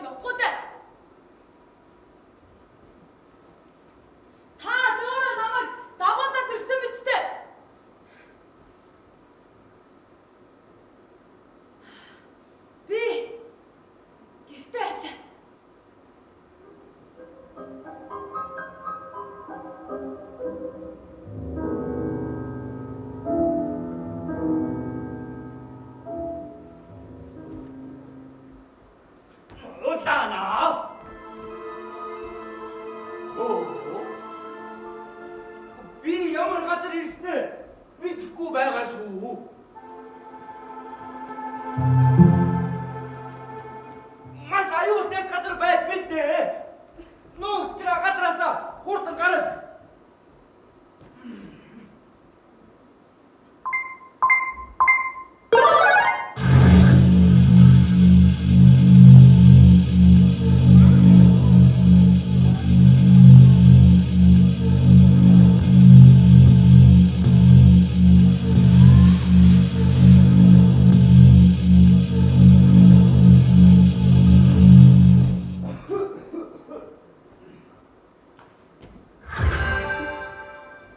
Явахгүй дээ. Та өөрөө намайг дагуулад ирсэн биз дээ. Би гэртээ авлаа. Улаана. Хөө. Би ямар газар ирснээ мэдэхгүй байгаа шүү. Маш аюултай ч газар байж мэднэ. Нуугдж байгаа газараасаа хурдан гараад.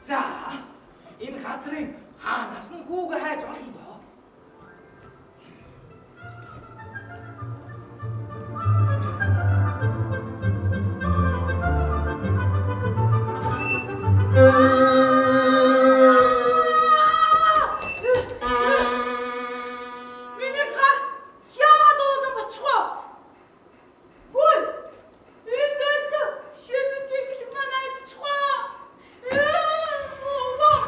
За, энэ газрын хаанаас нь хүүгээ хайж олно доо. Миний гар яагаад уулан болчих вэ? Хүй! Эндээс шидэж игэл маань айдчих вэ? Өвөө!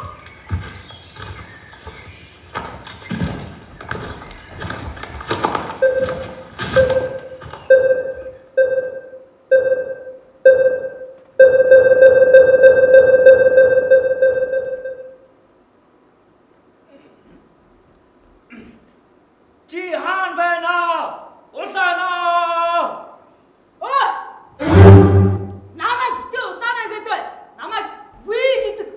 Чи хаана байна? Улаана! Өө! Намайг битээ улаанаа гэдэг бай. Намайг Ви гэдэг.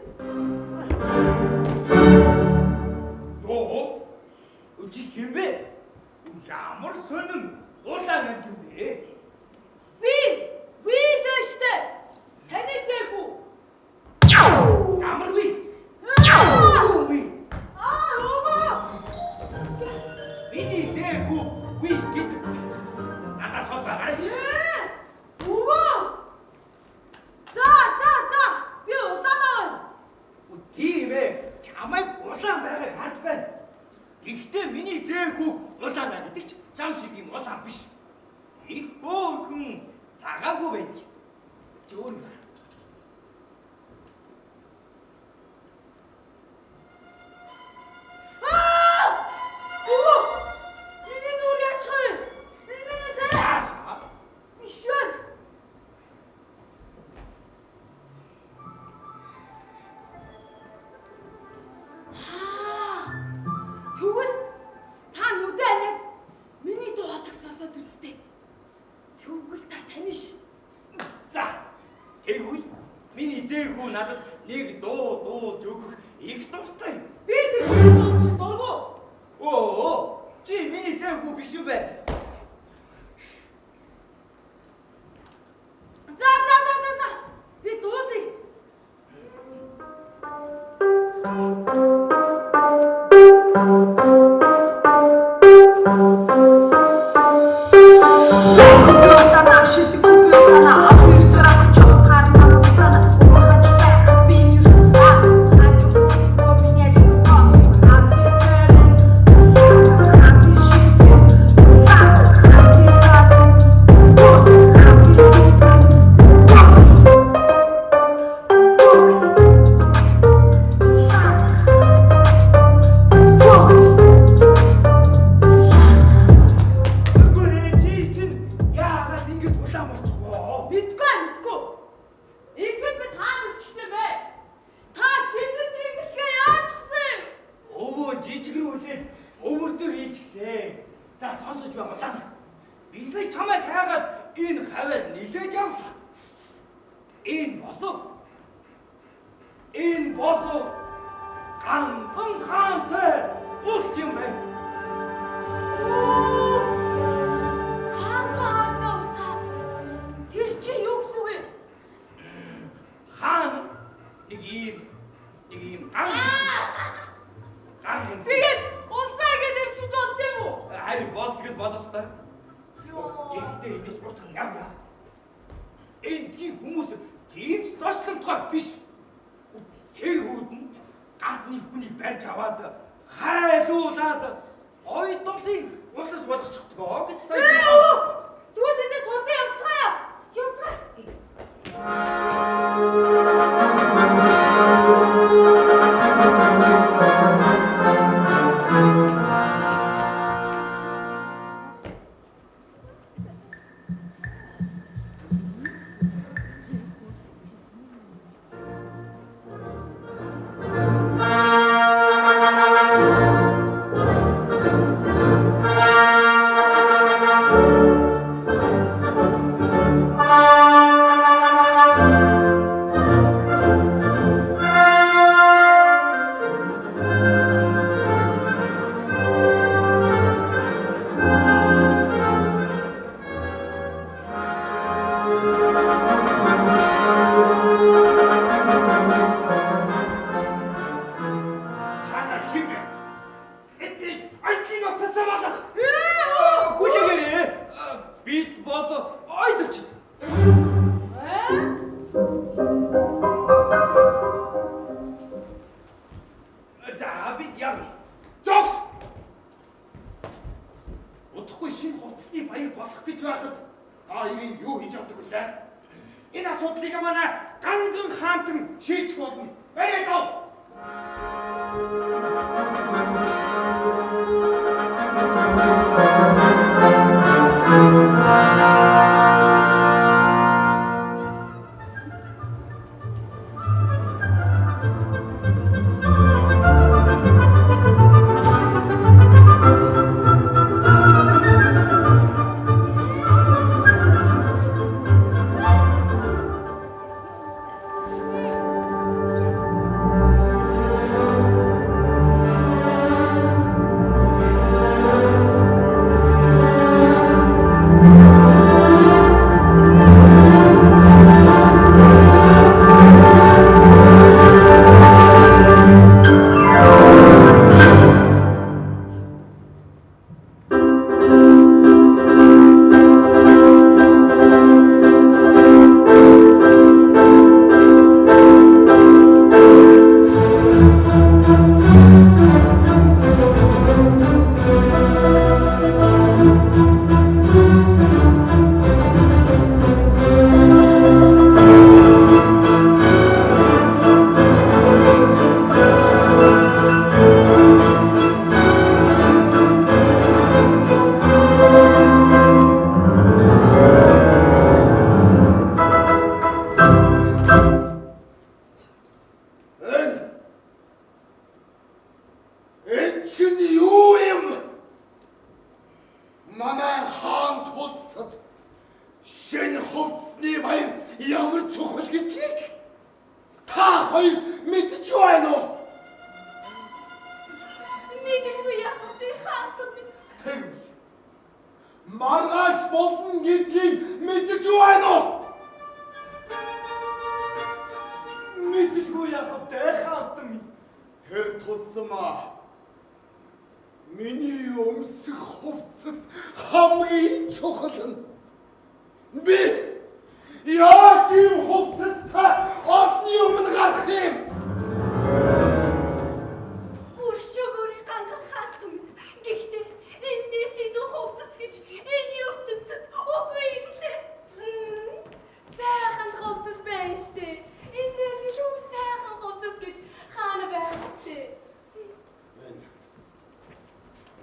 Йоо. Чи хэн бэ? Ямар сонин улаан амьтан бэ? Би Ви л штэ. Таны зээхүү. Ямар вэ? Аа! Юу вэ? Аа, өвөө! Миний зээхүү ви гэдэг. Надаас хол байгаарай. Өвөө! За, за, за. Би улаанаа байна. Тийм ээ. Чамайг улаан байгааг харж байна. Гэхдээ миний зээхүү улаанаа гэдэг ч чам шиг юм улаан биш. Их хөөрхөн цагаагүй байдаг. Чи өөр юм. Аа! Өвөө! Миний нүур яачих вэ? Миний царай Яашаа? биш байна. Аа! Тэгвэл та нүдэ аниад миний дуу хоолойг сонсоод үзтээ. Тэгвэл та тань ш. За. Тэгвэл миний зээхүү надад нэг дуу дуулж өгөх их дуртай. Би тэр хүний дуунд чинь дургу. Өө, чи миний зээхүү биш юм бэ? За за за за за. Би дуулъя. Улаана шидэггүй би улаана ав зураг чухаар улаана ухаж байх би юуцаа хаж миний зүсхоо хатисэр хати шидэ хати хати Үгүй ээ, чи чинь яагаад ингэж улаан болчих вэ? Мэдгүй мэдгүй. Ингэн би таанаас ч гэсэн бэ. Та шидэж игэлгээ яачихсан юм? Өвөө жижигрүүлээд өвөрдөр хийчихсэн. За сонсож бай улаана. Би сая чамайг хайгаад энэ хаваар нилээд явлаа. Энэ болов. Энэ болов. Ганган хаантай улс юм байна. Канган хаантай улсаа. Гэхдээ эндээс хурдан явъя. Эндхийн хүмүүс тийм ч зочломтгой биш. Цэргүүд нь гадны хүнийг барьж аваад хайлуулад ойдолын улс болгочихдог гэж сая. Тэгвэл эндээс хурдан явцгаая. Явцгаая. Та нар хэн бэ? Эдний айдлын утасаа болох. Хүлээгээрэй. Бид бол ойдолч. За бид явъя. Зогс. Удахгүй шинэ хувцсны баяр болох гэж байхад та хоёрын юу хийж явдаг вүлээ? Энэ асуудлыг манай Ганган хаантан шийдэх болно. Бариад ав. Энэ энэ чинь юу юм? Манай хаан тулсад шинэ хувцсны баяр ямар чухал гэдгийг та хоёр мэдэж байна уу? Мэдэлгүй яах вэ? Хаантан минь. Тэгвэл маргааш болно гэдгийг мэдэж байна уу? Мэдэлгүй яах вэ? Хаантан минь. Тэр тусмаа миний өмсөх хувцас хамгийн чухал нь. Би яаж ийм хувцастай олны өмнө гарах юм? Өршөөгөөрэй Ганган хаантан минь. Гэхдээ энээс илүү хувцас гэж энэ ертөнцид үгүй юм лээ. Сайхан хувцас байна штэ. Энээс илүү сайхан хувцас гэж хаана байх вэ?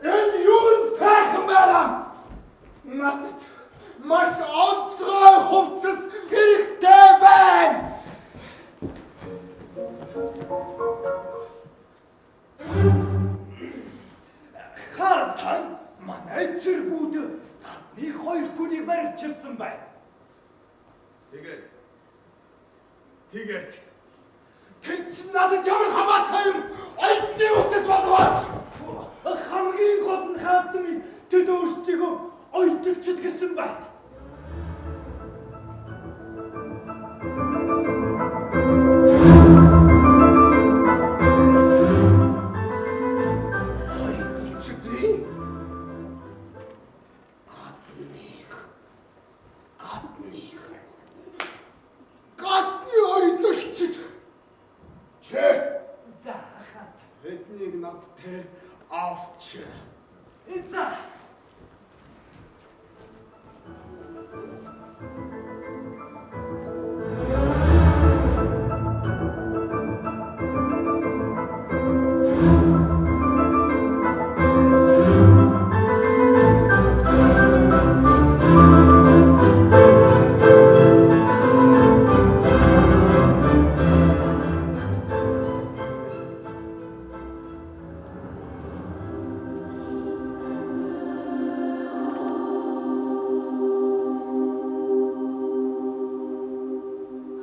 Энэ юу сайхан байна? Надад маш онцгой хувцас хэрэгтэй байна. Хаантан манай цэргүүд гадны хоёр хүнийг баривчилсан байна. Тэгээд тэгээд тэр чинь надад ямар хамаатай юм? Ойдлын утас болов. Хамгийн гол нь хаантан минь тэд өөрсдийгөө ойдолчд гэсэн байна. Ойдолчдын гадны Гадных. Гадны ойдолчид. Чи За хаан. эднийг над дээр авч. За.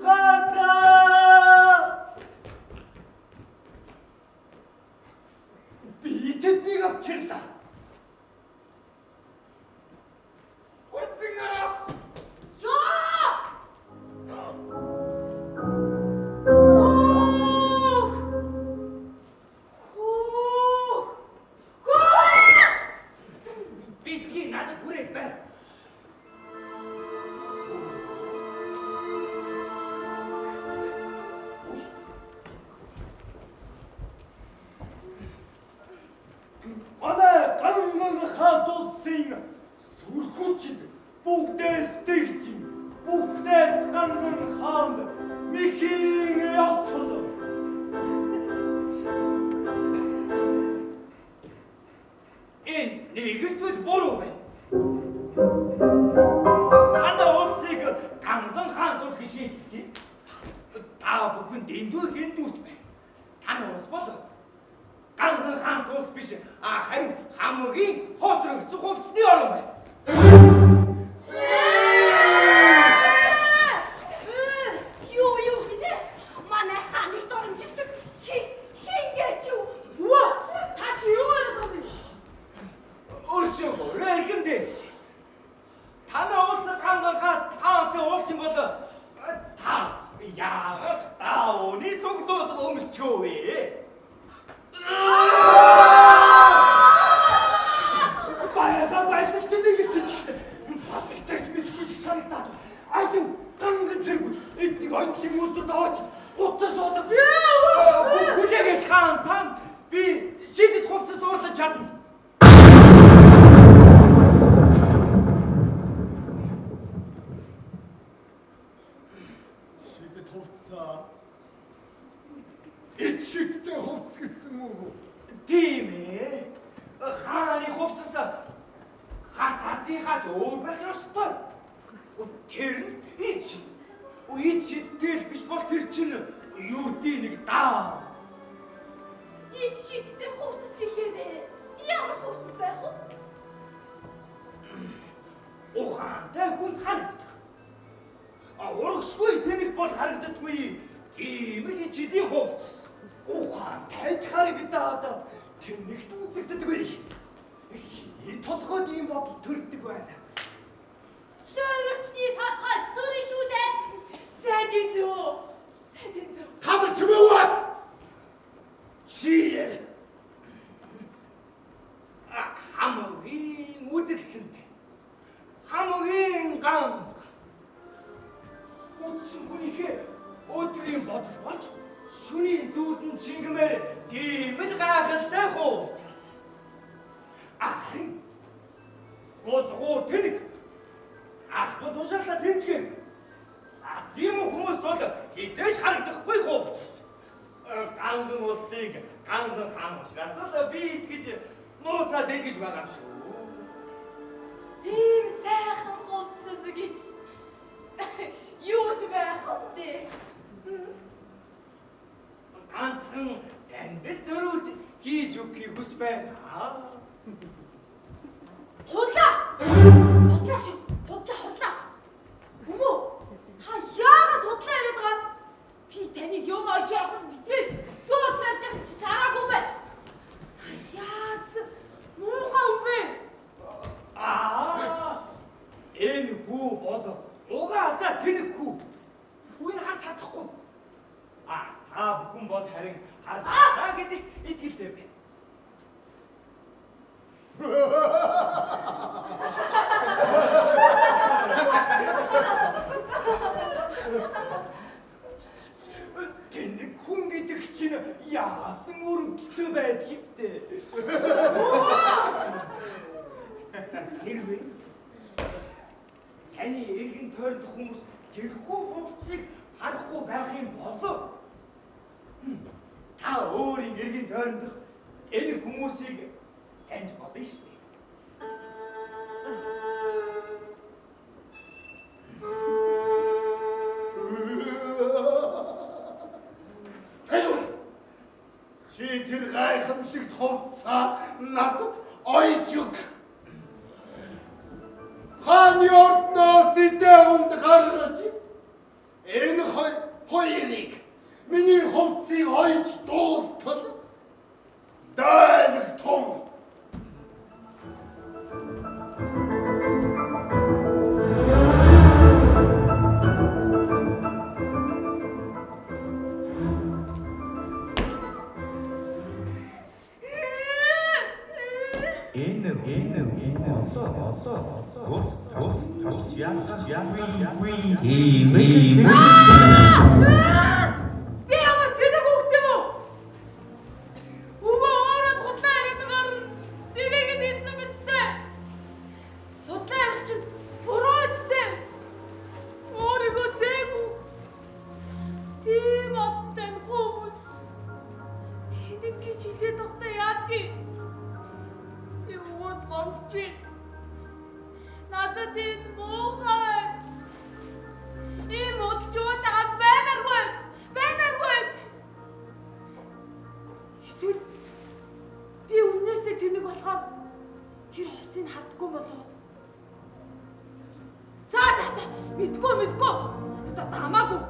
Хата! Би тэднийг авчирлаа. Хөлдөн авч. Яа! Хөөх! Хөөх! Хөөх! Битгий надад хүрээд бай. Манай ганган хаан улсын сүрхүүчд бүгдээс дэгжин, бүгдээс ганган хаан Михийн ёсол. Энэ нэг зүйл буруу байна. Манай улсыг ганган хаан улс гэж хэлдэг. Та бүхэн дэндүү хиндүүч байна. Таны улс бол ганган хаан улс биш, харин хамгийн хоцрогдсон хувцсны орон байна. Юу хинэ? Манай хааныг доромжилдог чи хингээч юу? Өвөө, та чи юу яриад байгаа юм бэ? Өршөөгөө эрхэмдээч. Танай улс ганган хаан таантай улс юм бол та яагаад даавны цугдууд өмсчөө вэ? Баяга байлтны гэж хэлчихтэй. Батлагтайч мэдгүй ч санагдаад. Аян ганган зэрэг эднийг ойдлын өдөр аваад утас суудаг. Хүлээгээч хаан тан би шидэд хувцас уурлаж чадна. Шидэт хувцаа. Ич шидтэй хувцас гэсэн үг үү? Тийм ээ. Хааны хувцас хац ардынхаас өөр байх ёстой. Тэр нь ич. Ич шидтэл биш бол тэр чинь юудын нэг даа. Эд шидтэй хувцас гэхээр ямар хувцас байх вэ? Ухаантай хүн харагддаг. Урагшгүй тэнэг бол харагддаггүй. Тийм л ич шидийн хувцас. Ухаантай харагдаад тэнэгт үзэгддэг. Хиний толгойд ийм бодол төрдөг байна. Лөвөрчний толгойд төрөн шүү дээ. Сайдын зөө. Сайдын зөө. Та нар чимээгүй. Чи яар. Хамгийн үзэсгэлэнтэй. Хамгийн ганг. Үдсэн хүнийхээ өдрийн бодол болж шөнийн зүүдэн шингэмээр тийм л гайхалтай хувцас. Харин гоо тэнэг албан тушаалаа тэнцгээр. Тийм хүмүүс бол хизээш харагдахгүй хувцас. Ганган улсыг ганган хаан учраас л би итгэж нууцаа дэлгэж байгаа юм шүү. Тийм сайхан хувцас гэж юу ч байх вэ? Ганцхан танд л зориулж хийж өгөхийг хүсэж байна. Худлаа. Худлаа шүү. Худлаа, худлаа. Бөмөө, та яагаад худлаа яриад байгаа? Би таныг юм жоохон битээ зөө зорж байгаа чи чараагүй байна. Та яасан муухай юм бэ? Энэ хүү бол угаасаа тэнэг хүү. Хүүг харж чадахгүй. Та бүхэн бол харин харж чадна гэдэгт итгэлтэй байна. Хэрвээ таны эргэн тойрондох хүмүүс тэрхүү хувцсыг харахгүй байх юм болов та өөрийн эргэн тойрондох энэ хүмүүсийг таньж болно шүү дээ. Тэгвэл чи тэр гайхамшигт хувцсаа надад ойж өг. Хааны ордноос идэ үнд гаргаж энэ хоёрыг миний хувцсыг ойж дуустал дайлаг том. Энэ энэ энэ олоо олоо ус тус тус яах яах ийм ийм. Би ямар тэнэг хүүхэд юм уу? Өвөө өөрөө худлаа яриад байгаа нэрийг нь хэлсэн мэт дээ. Худлаа ярих чинь буруу үстэй. Өөрийгөө зээгүй. Тийм олон танихгүй хүмүүс. Тэнэг гэж хэлээд байхдаа яадгийг. Би өвөөд гомдчих. Надад энд муухай байна. Ийм удалж уутай хамт баймааргүй. Баймааргүй. Эсвэл би өмнөөсөө тэнэг болохоор тэр хувцсыг хардггүй болов. За за за мэдгүй мэдгүй. Надад одоо хамаагүй.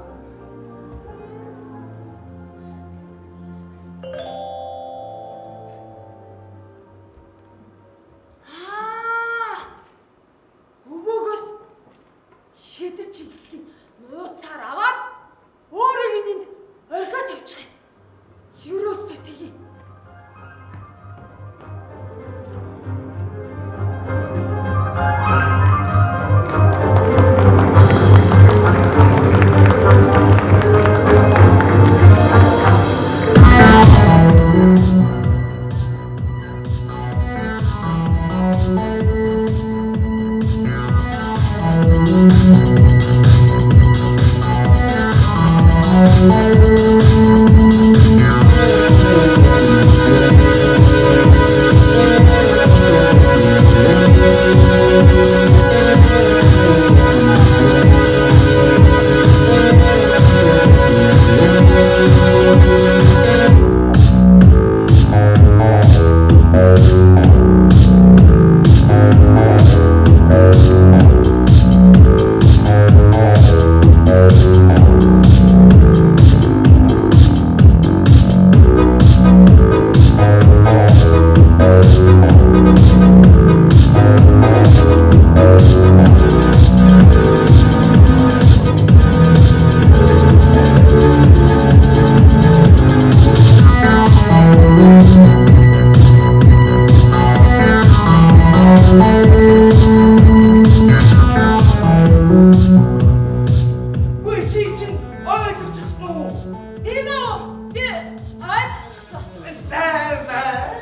Аа! Өвөөгөөс шидэж чиглэлийг нууцаар аваад өөрийг энд орхиод явчих юм. Ерөөсөө тгий. Гүй чи чинь ойлгочихсон уу? Тийм үү? Би ойлгочихсон. Сайн байна.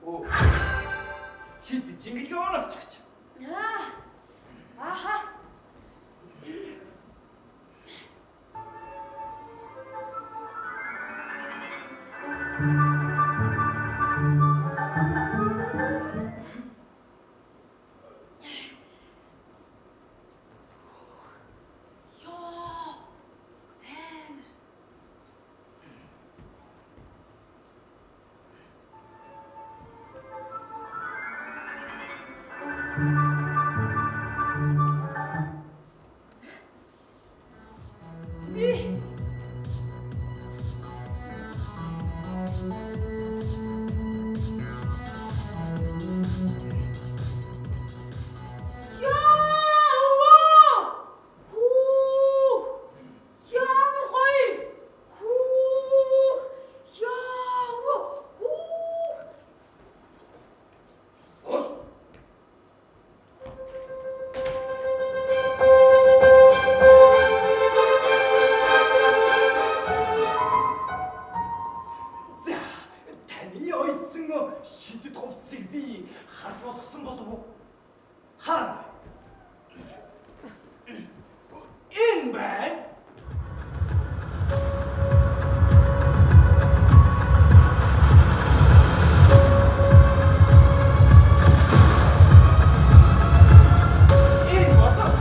Оо. Шид жингэлгээ оноогч. Аа. Аха. Йоо. Амар. болгосон болов уу? Хаана? Энэ байна. Энэ болов.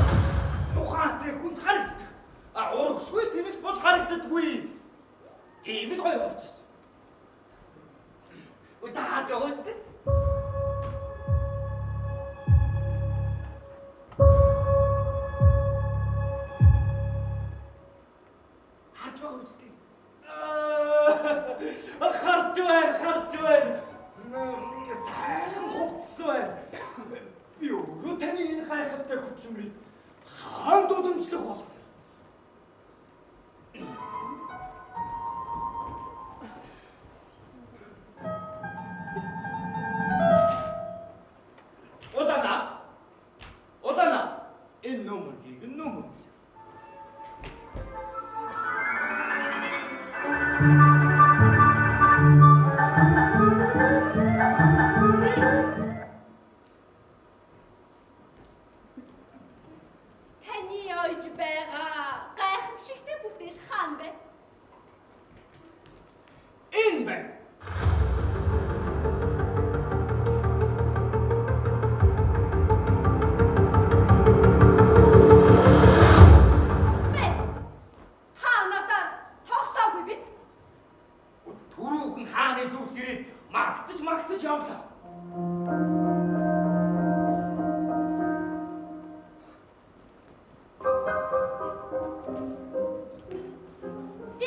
Ухаантай хүнд харагддаг. А урагшгүй тэнэгт бол харагддаггүй. Тийм л гоё хувцас. Та харж байгаа үстэй? Харж байгаа үстэй. Харж байна, харж байна. Сайхан хувцас байна. Би өөрөө таны энэ гайхалтай хөдөлмөрийг хаан дуудамжлах болно. Улаана. Улаана. Энэ нөмөргийг нөмөр. Таны ойж байгаа гайхамшигтай бүтээл хаан бэ? Энэ байна. Бэ. Та надаар тоглоогүй биз? Түрүүхэн хааны зүрх гэрээд магтаж магтаж явлаа.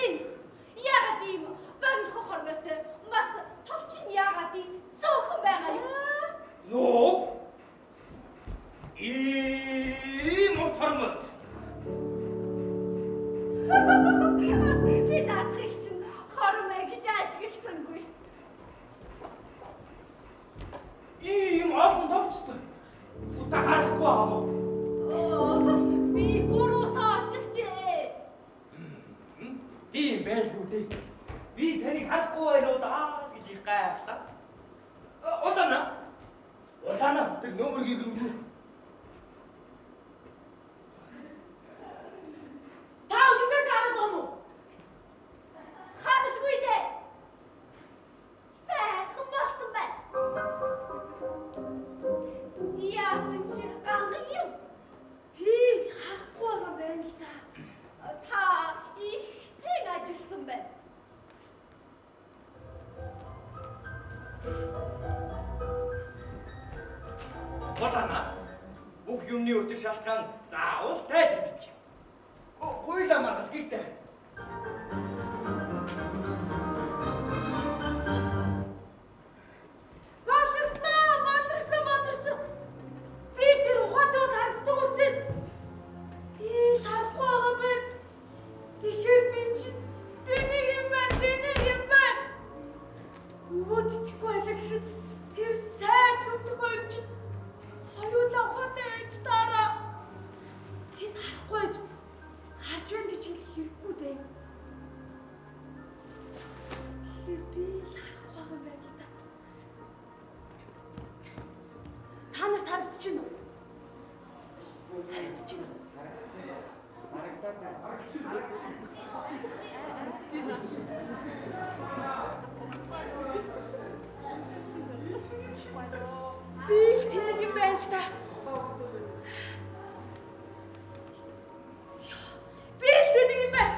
Энэ яагаад ийм богино хормойтой бас товч нь яагаад ийм зөөхөн байгаа юм? Нөө. Ийм утгормот. Би наадахыг чинь хормой гэж ажигласангүй. Ийм олон товчтой. Удаа харахгүй юм уу? Оо, би буруу тоолчихжээ. Тийм байлгүй дээ. Би таныг харахгүй байна уу даа гэж их гайхлаа. Улаана. Улаана тэр нөмөргийг нь үзүү. Та нүгээс хараад байгаа юм уу? Харалгүй дээ. Сайхан болсон байна. Яасан чи ганган юм? Би л харахгүй байгаа юм байна л да. Та их сайн ажилласан байна. Улаана. Бүх юмны учир шалтгаан заавал тайлэгддэг. Гуйлаа маргас гэртэй. Болорсон, болорсон, болорсон. Би тэр ухаатай бол харагддаг үзээ. Би л харахгүй байгаа юм байна. Тэгэхээр би чи тэнийг юм байна, тэнийг юм байна. Өвөөд итгэхгүй байлаа гэхэд тэр сайн цөмлөх хоёр чинь хоёулаа ухаатай байж таараа. Тэд харахгүй байж харж байна гэж хэлэх хэрэггүй дээ. Тэгэхээр би л харахгүй байгаа юм байна л да. Та нарт харагдаж байна уу? Харагдаж байна уу? Би л тэнэг юм байна л да. Би л тэнэг юм байна.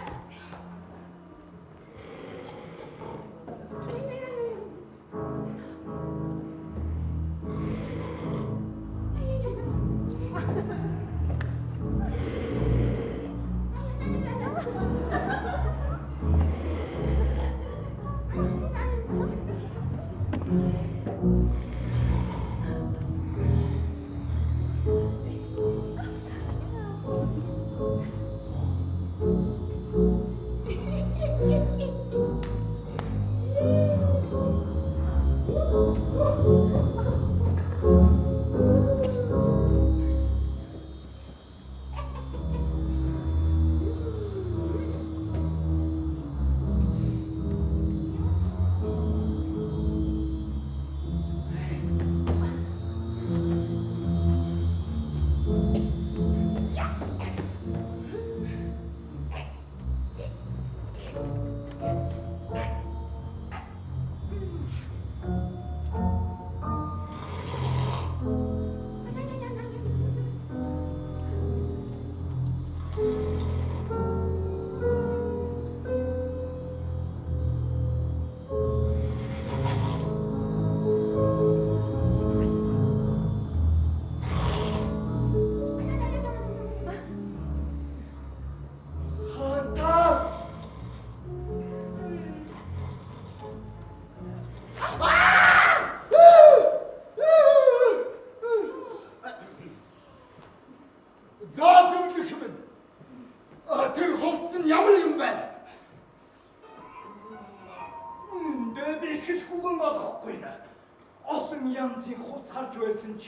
харж байсан ч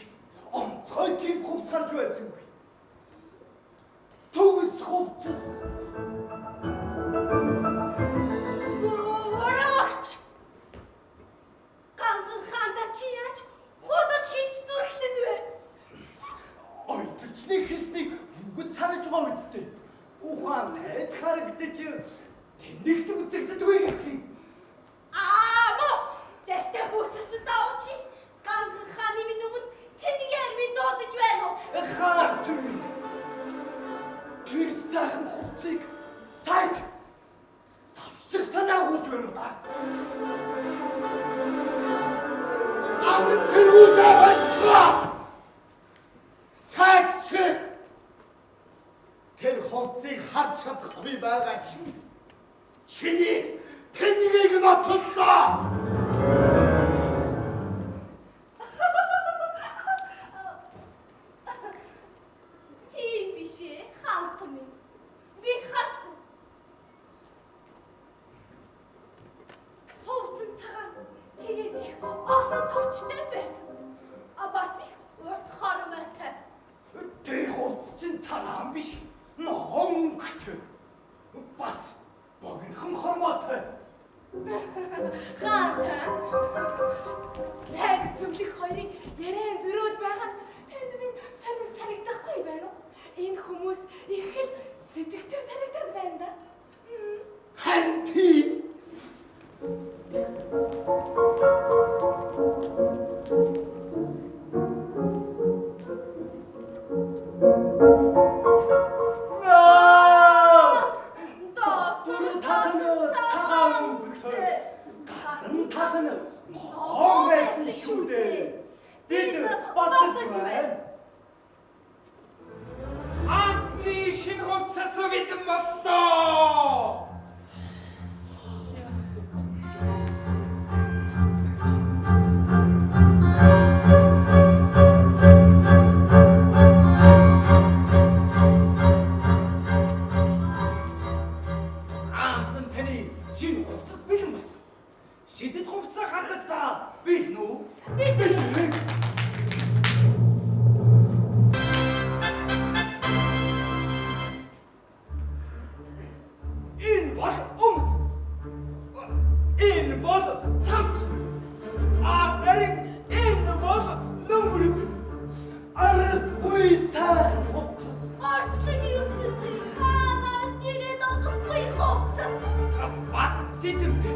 онцгой тийм хувцас харж байсангүй. Төгс хувцас. Урагч. Ганган хаанда чи яаж худал хийж зүрхлэн вэ? Ойдолцны хийснийг бүгд санаж байгаа үсттэй. Ухаан тайд харагдаж тэнэгт үзэгддэггүй гэсэн. Аа мó. Зэлтэй бүссэн даа чи Ганган хааны минь өмнө тэнийгээр минь дуудаж байна уу? Хаан минь. Тэр сайхан хувцсыг сайд савсах санаа гүйж байна уу да? Ганган цэргүүдээ болцгоо. Сайд чи тэр хувцсыг харж чадахгүй байгаа чинь чиний тэнгийг нотоллоо. Тийм биш ээ, хаант минь. Би харсан. Сувдан цагаан тэгээд их олон товчтой байсан. А бас их урт хормойтой. Тэр хувцас чинь цагаан биш. Ногоон өнгөтэй. Бас богинохон хормоотой. Хаант сайд зөвлөх хоёрын яриан зөрөөд байгаад танд минь сонин санагдахгүй байна уу? Энэ хүмүүс их л сэжигтэй санагдаад байна да. Харин тийм. Дотор тал нь цагаан өнгөтэй. Гадна тал нь ногоон байсан шүү дээ. Бид бодож байна. Анхны шинэ хувцас бэлэн боллоо. Хаантан таны шинэ хувцас бэлэн болсон. Шидэт хувцас харахад та бэлэн үү? Бэлэн. Энэ бол өм. Энэ бол цамц. Аферин, энэ бол нөмрөг. Аргагүй сайхан хувцас. Орчлон ертөнцийн хаанаас ирээд олохгүй хувцас. Бас титэмтэй.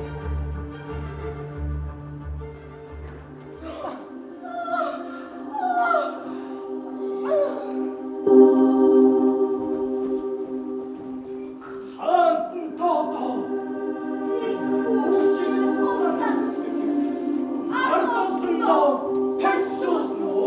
Хаантан тоодоо. Шинэ хувцас. Ард олондоо төлөөлнө.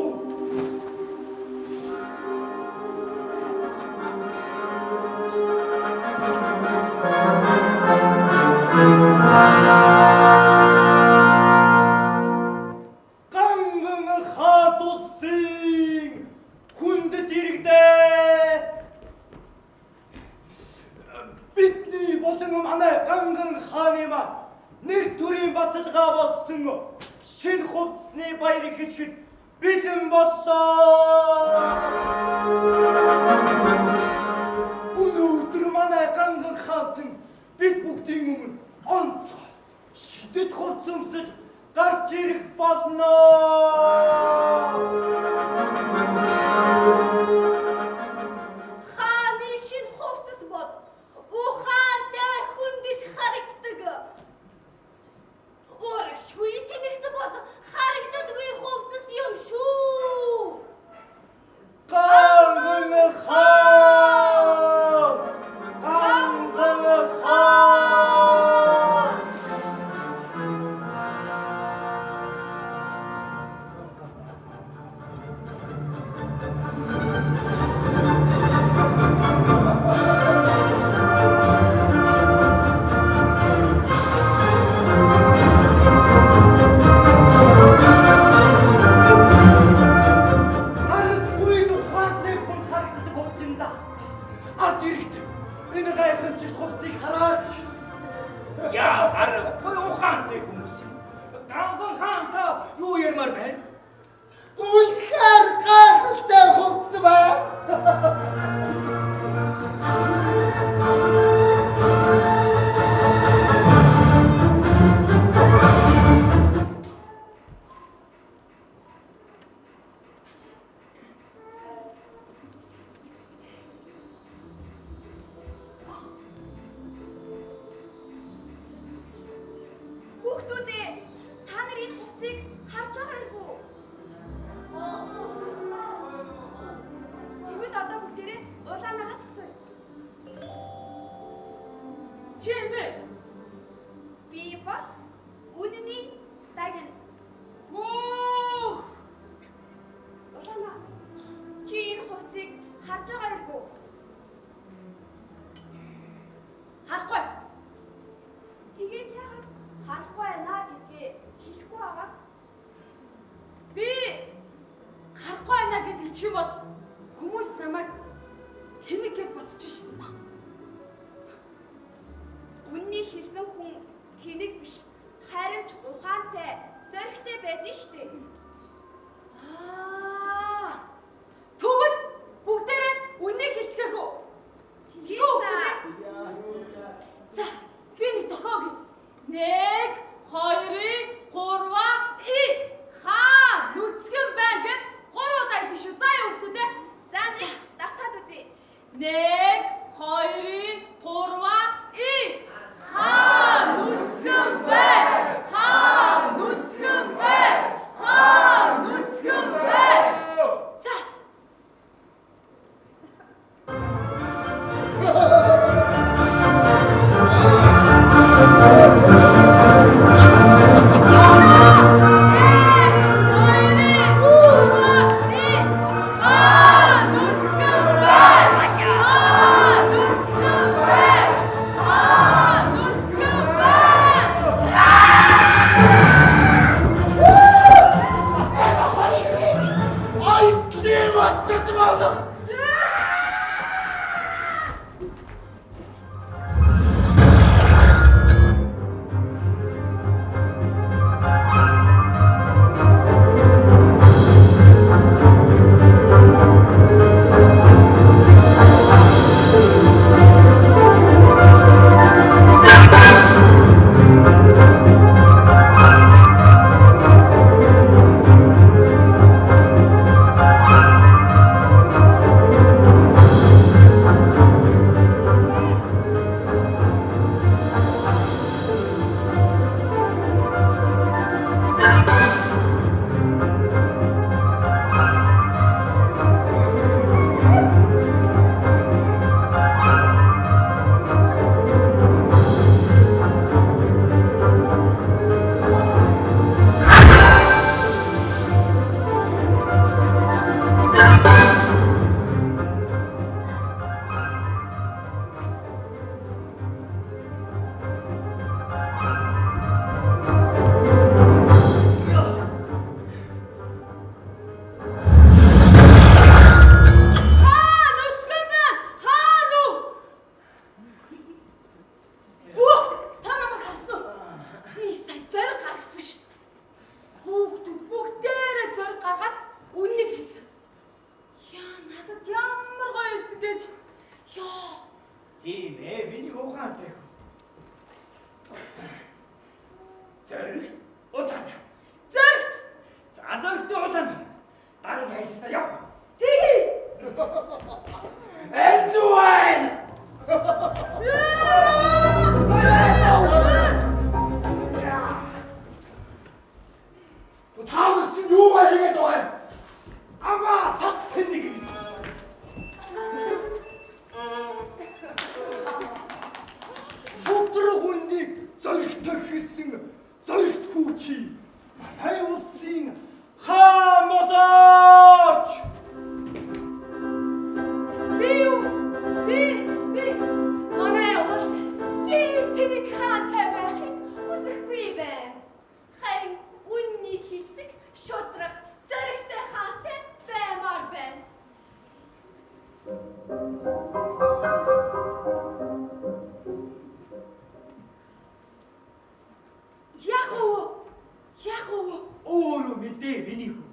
Ганган хаан улсын хүндэт иргэдээ. Бидний болон манай Ганган хааны ма нэр төрийн баталгаа болсон шинэ хувцсны баяр эхлэхэд бэлэн боллоо. Өнөөдөр манай Ганган хаантан бид бүгдийн өмнө онцгой шидэт хувцас өмсөж гарч ирэх болно. Хааны шинэ хувцас бол ухаантай хүндэл харагддаг. Урагшгүй тэнэгт бол харагддаггүй хувцас юм шүү. Ганган хаан! Ганган хаан! Аргагүй ухаантай хүнд харагддаг хувцас юм да. Ард иргэд энэ гайхамшигт хувцсыг хараач. Яа, аргагүй ухаантай хүмүүс. Ганган хаантай юу ярмаар байна? Чи юм бэ? Би бол үнэний дагна. Хөөх. Улаана. Чи энэ хувцсыг харж байгаа хэрэггүй. Харахгүй. Тэгээд яагаад харахгүй байна гэдгээ хэлэхгүй байгаа? Би харахгүй байна гэд хэлчих юм бол хүмүүс намайг тэнэг гэд бодож шин. Үннийг хэлсэн хүн тэнэг биш. Харин ч ухаантай, зоригтой байдсан шүү дээ. Аа. Тэгвэл бүгдээрээ үннийг хэлцгээх үү? Тэгээд та За, би нэг тохиог. 1 2 3 и хаа нүцгэн байна гэд 3 удаа хэлнэ шүү. За юу хүмүүс ээ? За нэг давтаад үзье. 1 2 3 и хаа нүцгэн байна. Хаа нүцгэн байна. Хаа нүцгэн байна. За. Айтлын батсан болов. Хаа нүцгэн байна. Хаа нү. Өө, та намайг харсан уу? Би сая зориг гаргасан ш. Хүүхдүүд бүгдээрээ зориг гаргаад үннийг хэлсэн. Яа, надад ямар гоё байсан гэж. Ёо. Тийм ээ, миний ухаантай хүү. Зоригт улаан. Зоригт. За зоригт улаан. Дараагийн аялалдаа яв. Тэгье. Энэ юу вэ? Та нар чинь юугаа хийгээд байгаа юм? Амаа тат тэнэг. Шудраг үннийг зоригтой хэлсэн зоригт хүүчи. Манай улсын хаан болооч. Би юу? Би би Манай улс тийм тэнэг хаантай байхыг хүсэхгүй байна. Харин үннийг хэлдэг шудраг зоригтой хаантай баймаар байна. Яг уу? Яг уу? Өөрөө мэдээ миний хүү.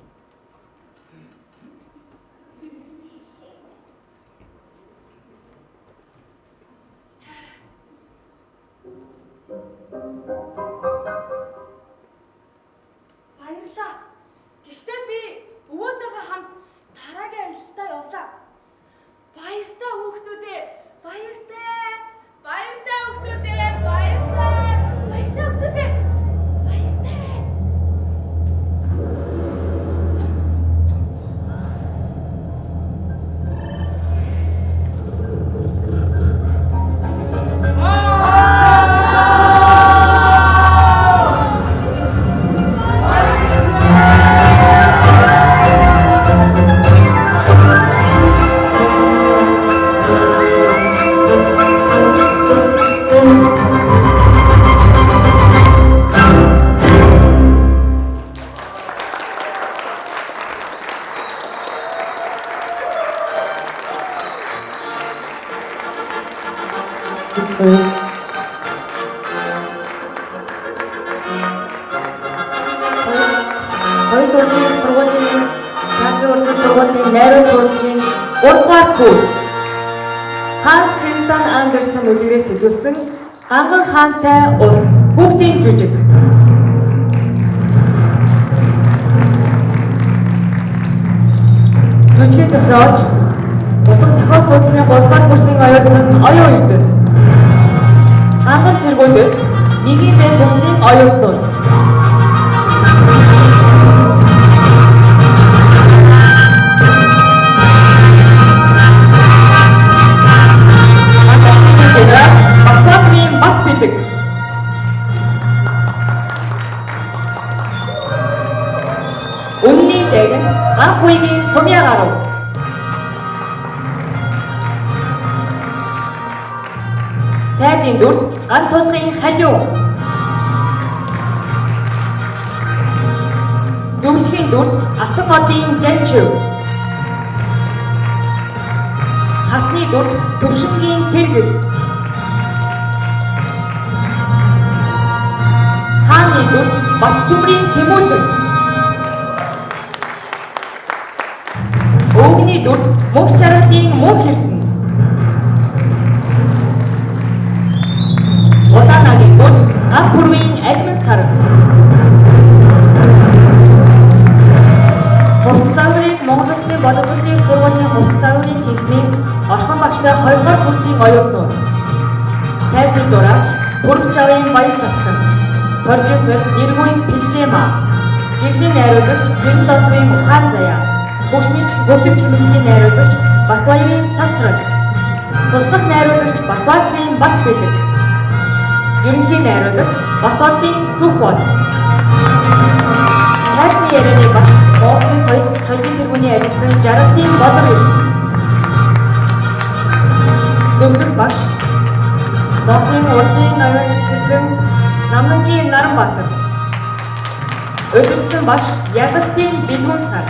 Соёл урлагийн сургуулийн театрын урлагийн сургуулийн найруулга урлагийн 3 дугаар курс. Ханс Кристиан Андерсен үлгэрээс сэтгүүлсэн Ганган хаантай улс хүүхдийн жүжиг. Жүжигийн зохиолч Утга зохиол судлалын 3 дугаар курсын оюутан Оюун Эрдэнэ. Ганган цэргүүдэд нийгмийн бай курсын оюутнууд. Генерал Батбаатарын Батбилэг. Үнний дайган Ганх хуйгийн Сумья гарав. Сайдын дүр Ган тулгын Халиун. Зөвлөхийн дүр Алтан модын Жанчив. Хатны дүр Төвшингийн Тэргэл. Хааны дүр Баттүмрийн Тэмүүлэн. Өвгний дүр Мөнх жаргалын Мөнх Эрдэнэ. Улаанагийн дүр Ган пүрвийн Алмин саран. Хувцас загварыг Монгол Улсын боловсролын их сургуулийн хувцас загварын техникийн Орхон багштай 2 дугаар курсын оюутнууд. Тайзны зураач Пүрвчавын Баяр Чатхан. Продюсер Нэргүйн Пилжэма. Гэрлийн найруулагч Цэрэн Дондрын Ухаан Заяа. Хөгжим чимэглэлийн найруулагч Батбаярын Цацраг. Туслах найруулагч Батбаатарын Батбэлэг. Ерөнхий найруулагч Батбаатын Сүхбол. Тайзны ярианы багш Монголын соёл соёлын тэргүүний ажилтан Жаргалтын Болор. Зөвлөх багш Монголын урлагийн ноён сэтгэлтэн Намнангийн Наранбаатар. Удирдсан багш Ялалтын Бэлгүн сар.